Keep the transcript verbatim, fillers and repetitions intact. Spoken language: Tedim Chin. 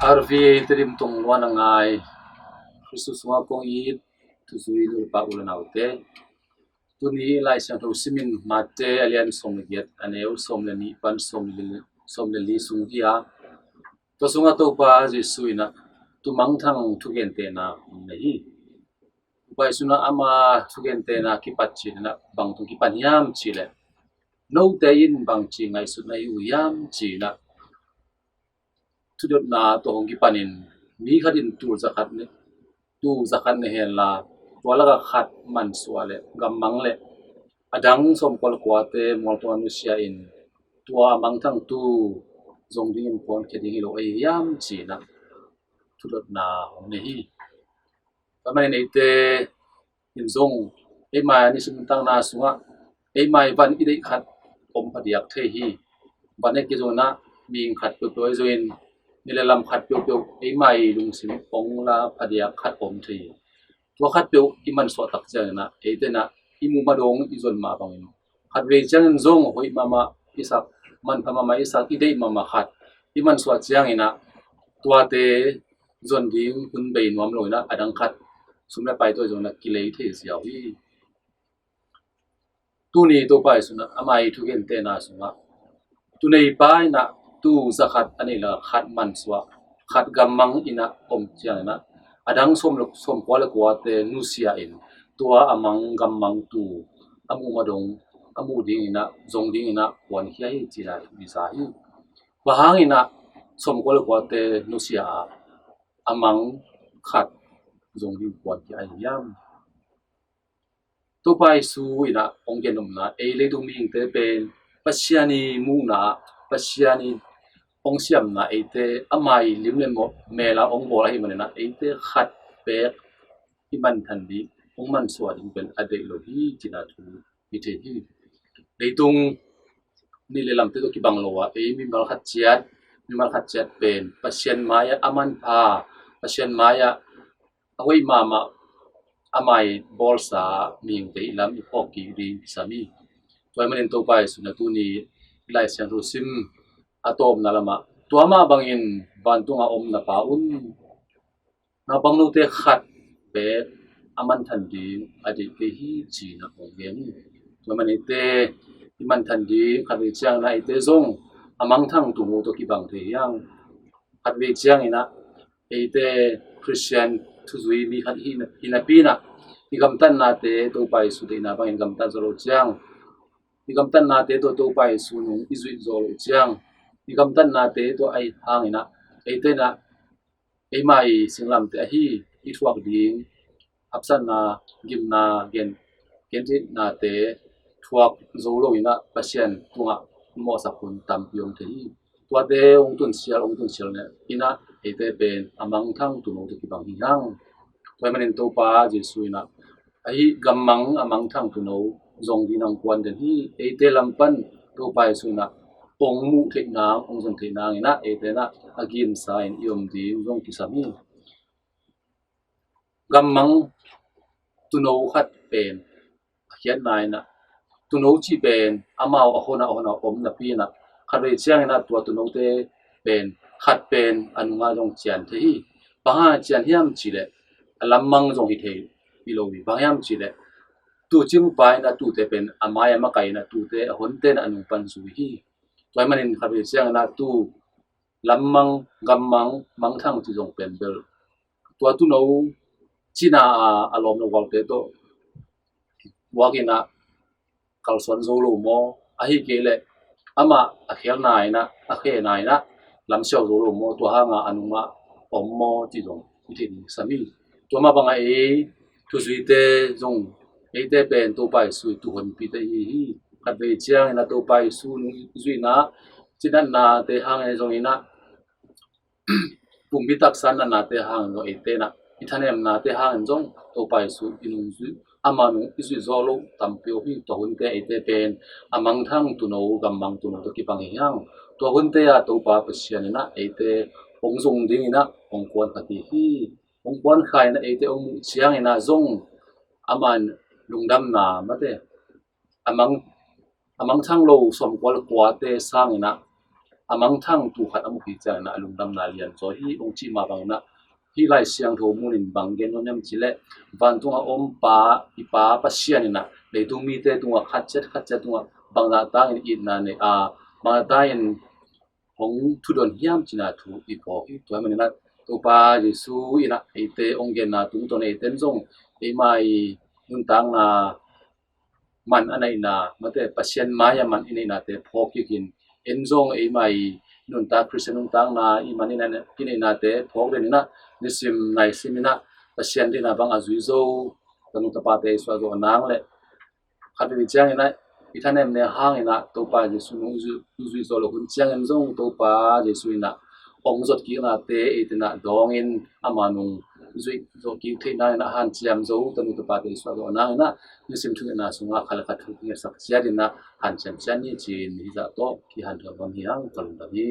Arvi Tedim tong luan a ngai Kristu sungah kong it thuzui nu le pa u le naute, tuni Lai Siangtho simin Mate a lian sawm le giat, a neu sawm le nih pan sawm le li sung hi a, tua sungah Topa Jesu in ah tumangthang thugentehna nei hi. Topa Jesu in ah ama thugentehna kipat cih in ah bang tung kipan hiam cih leh, note in bangci ngaihsutna hi uh hiam cih in ah thudotna tawh hong kipanin mi khat in tuu zakhat ne tuu zakhat ne henla, tua lakah khat mansuah le gammang le a dang sawmkua le kuate mual tungah nusia in, tua a mangthangtu zong dingin puankhia ding hi lo ahi hiam cih in ah thudotna hong nei hi. Tua manin eite in zong eima i nisim nuntakna sungah eima i van i deih khat om phadiak thei hi. Van hi kei zongin ah mihing khat peuhpeuh ahi zongin ni le lam khat peuhpeuh eima i lungsim ong la phadiak khat om thei hi. Tua khat peuh i mansuah tak ciangin ah eite in ah i muh ma dong i zon mah bangin khatvei ciangin zong hoih mahmah i sak, manpha mahmah i sak, i deih mahmah khat i mansuah ciangin ah tuate zon ding hun bei nuam lo in ah a dang khat sum le pai tawh zong in ah kilei thei ziau hi. Tuni Topa Jesu in ah ama i thugentehna sungah tunei pa in ah tuu zakhat a neih lakah khat mansuah, khat gammang in ah om ciangin ah a dang sawm le sawmkua le kuate nusia in, tua a mang gammang tuu a muh ma dong a muh dingin ah zong dingin ah puankhia hi cih in ah visa hi. Bang hangin ah sawmkua le kuate nusia a, a mang khat zong ding puankhia ahi hiam? Topa Jesu in ah hong gen nopna, ei leitung mihingte pen Pasian i muhna, Pasian i hong siamna, eite ama i lim le mawh mel a hong bawl ahih manin ah eite khat beek i manthan ding, hong mansuah ding pen a deih lo hi cih in ah thu hi thei hi. Leitung nih le lamte tawh kibang lo a, ei mimal khat ciat, mimal khat ciat pen Pasian mai-ah a manpha, Pasian mai-ah a hoih mahmah, ama i bawlsa mihingte i lam i phawk kik ding kisam hi. Tua ahih manin Topa Jesu in ah tuni Lai Siangtho sim a tawpna lamah tua mah bangin vantungah om na Pa un, naupang note khat beek a manthan ding a deih kei hi cih in ah hong gen hi. Tua manin eite i manthan ding khatvei ciangin ah eite zong a mangthang tuu no tawh kibang thei hi hang. Khatvei ciangin ah eite Khristian thuzui mi khat hi na, hi napi in ah i gamtatnate Topa Jesu deihna bangin gamtat zawh loh ciang, i gamtatnate tawh Topa Jesu nung i zuih zawh loh ciang, i gamtatnate tawh ahi hangin ah eite in ah eima i singlamteh ahi i thuak ding hapsatna, gimna, gen, gentheihnate thuak zo lo in ah Pasian tungah mawhsak hun tampi om thei hi. Tuate hong tunsial, hong tunsial in ah eite pen a mangthang tuu no tawh kibang hi hang. Tua ahih manin Topa Jesu in ah ahi gammang a mangthang tuu no zong ding in ah hong kuan den hi. Eite lam pan Topa Jesu in ah hong muh theih nang, hong zon theih nangin ah eite in ah a ginsa in i om ding zong kisam hi. Gammang tuu no khat pen a khiatna in ah tuu no cih pen amau a hon a hon a om napi in ah khatvei ciangin ah tua tuu note pen khat pen a nungah zong cian thei hi. Bang hang cian hiam cih leh a lammang zong hi thei hi lo hi. Bang hiam cih leh tuu cingpa in ah tuute pen a mai a makai in ah tuute a honte in ah a nung pan zui hi. Tua ahih manin khatvei ciangin ah tuu lammang, gammang, mangthang cih zong pen bel tua tuu no cina a, a lawm lo gualte tawh buak in ah kalsuan zo lo maw, ahi kei leh amah a khelna in ah, a khena in ah lamsiau zo lo maw, tua hangah a nungah om maw cih zong i theih ding kisam hi. Tua mah bangah ei thuzuite zong eite pen Topa Jesu i tuuhonpite i hi hi. Khatvei ciangin ah Topa Jesu nung i zuihna, cinatnate hangin zong in ah pumpi taksa natnate hangin zong eite in ah i thanemnate hangin zong Topa Jesu i nungzuih, ama nung i zuih zawh loh tampi om hi. Tua hunte eite pen a mangthang tuu no, gammang tuu no tawh kibang hi hang. Tua hunte ah Topa Pasian in ah eite hong zong dingin ah hong kuan kha kik hi. Hong kuan kha in ah eite hong muh ciangin ah zong aman lungdamna mate a mang, a mangthang lo sawmkua le kuate sangin ah a mangthang tuu khat a muh kik ciangin ah a lungdamna lianzaw hi hong cih mah bangin ah, hih Lai Siangtho mun in bang gen nuam hiam cih leh, vantung a om Pa, i Pa Pasian in ah leitung mite tungah khat ciat khat ciat tungah bangzah tangin itna nei a, bangzah tangin hong thudon hiam cihna thu i phawk hi. Tua ahih manin ah Topa Jesu in ah eite hong genna tungtawn eite in zong eima i nuntakna man a neihna, mate Pasian mai-ah man i neihnate phawk kik in, en zong eima i nuntak Khristian nuntakna i man i neihna, i neihnate phawk den in ah, nisim naisim in ah Pasian deihna bang a zui zo tanu tapate i suah zawh nang leh, khat vei ciangin ah i thanemna hangin ah Topa Jesu nung zui, zui zawh loh hun ciangin zong Topa Jesu in ah hong zot kiknate eite in ah dawngin, ama nung zui zawh kik theih nangin ah hanciam zo tanu tapate i suah zawh nangin ah, nisim thungetna sungah khat le khat thu ngetsak ciat in ah hanciam ciat ni ci-in hih zah tawh kihanthawn nuam hi hang. Ka lungdam hi.